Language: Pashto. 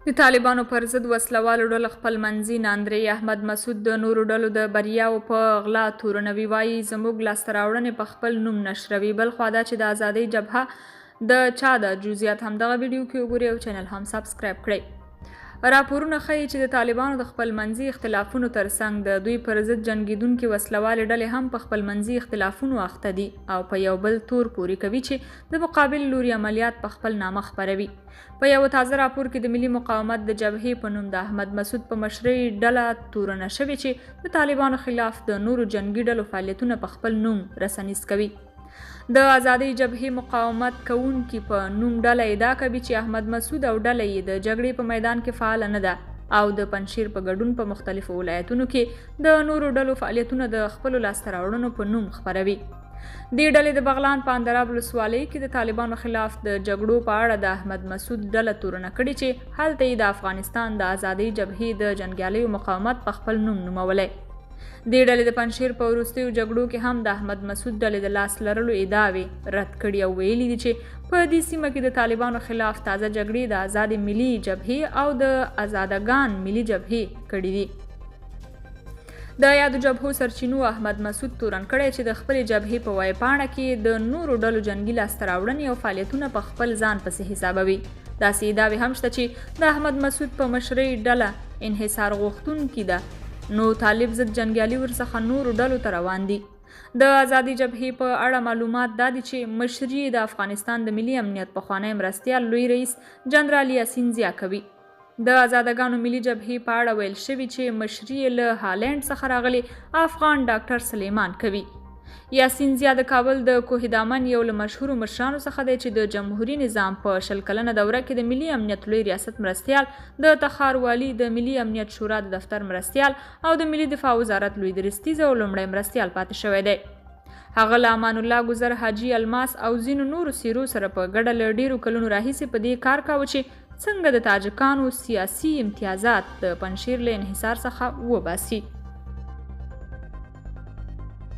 د طالبانو پر ضد وسله والو ډلو خپل منځي ناندرۍ احمد مسعود د نورو ډلو د بریاوو په غلا تورنوي، وايي زموږ لاسته راوړنې په خپل نوم نشروي. بلخوا دا چې د ازادۍ جبهه د چا ده، جزئیات هم دغه ویډیو کې وګورئ او چینل هم سبسکرایب کړئ. راپورونه ښيي چې د طالبانو د خپل منځي اختلافونو ترڅنګ د دوی پر ضد جنګېدونکې وسله والې ډلې هم په خپل منځي اختلافونو اخته دي او په یو بل تور پورې کوي چې د مقابل لوري عملیات په خپل نامه خپروي. په یوه تازه راپور کې د ملي مقاومت د جبهې په نوم د احمد مسعود په مشرۍ ډله تورنه شوې چې د طالبانو خلاف د نورو جنګي ډلو فعالیتونه په خپل نوم رسنیز کوي. د ازادۍ جبهې مقاومت کوونکي په نوم ډله ادعا کوي چې احمد مسعود او ډله یې د جګړې په میدان کې فعاله نه ده او د پنجشیر په ګډون په مختلفو ولایتونو کې د نورو ډلو فعالیتونه د خپلو لاسته راوړنو په نوم خپروي. دې ډلې د بغلان په اندراب ولسوالۍ کې د طالبانو خلاف د جګړو په اړه د احمد مسعود ډله تورنه کړې چې هلته یې د افغانستان د ازادۍ جبهې د جنګیالیو مقاومت په خپل نوم نومولی. دې ډلې د پنجشیر په وروستیو جګړو کې هم د احمد مسعود ډلې د لاس لرلو ادعاوې رد کړي او ویلي دي چې په دې سیمه کې د طالبانو خلاف تازه جګړې د ازادې ملي جبهې او د ازادګان ملي جبهې کړې دي. د یادو جبهو سرچینو احمد مسعود تورن کړی چې د خپلې جبهې په ویبپاڼه کې د نورو ډلو جنګي لاسته راوړنې او فعالیتونه په خپل ځان پسې حسابوي. داسې ادعاوې هم شته چې د احمد مسعود په مشرۍ ډله انحصار غوښتونکي ده، نو طالب ضد جنګیالي ورڅخه نورو ډلو ته روان دي. د ازادي جبهې په اړه معلومات دا دي چې مشري یې د افغانستان د ملي امنیت پخوانی مرستیال لوی رئیس جنرال یاسین ضیا کوي. د ازادګانو ملي جبهې په اړه ویل شوي چې مشري یې له هالنډ څخه راغلي افغان ډاکټر سلیمان کوي. یاسین ضیا د کابل د کوه دامن یو له مشهورو مشرانو څخه دی چې د جمهوري نظام په 20 کلنه دوره کې د ملي امنیت لوی ریاست مرستیال، د تخار والي، د ملي امنیت شورا د دفتر مرستیال او د ملي دفاع وزارت لوی درستیز او لومړی مرستیال پاتې شوی دی. هغه له امان الله ګذر، حاجي الماس او ځینو نورو څېرو سره په ګډه له ډېرو کلونو راهیسې په دې کار کاوه چې څنګه د تاجکانو سیاسي امتیازات د پنجشیر له انحصار څخه وباسي.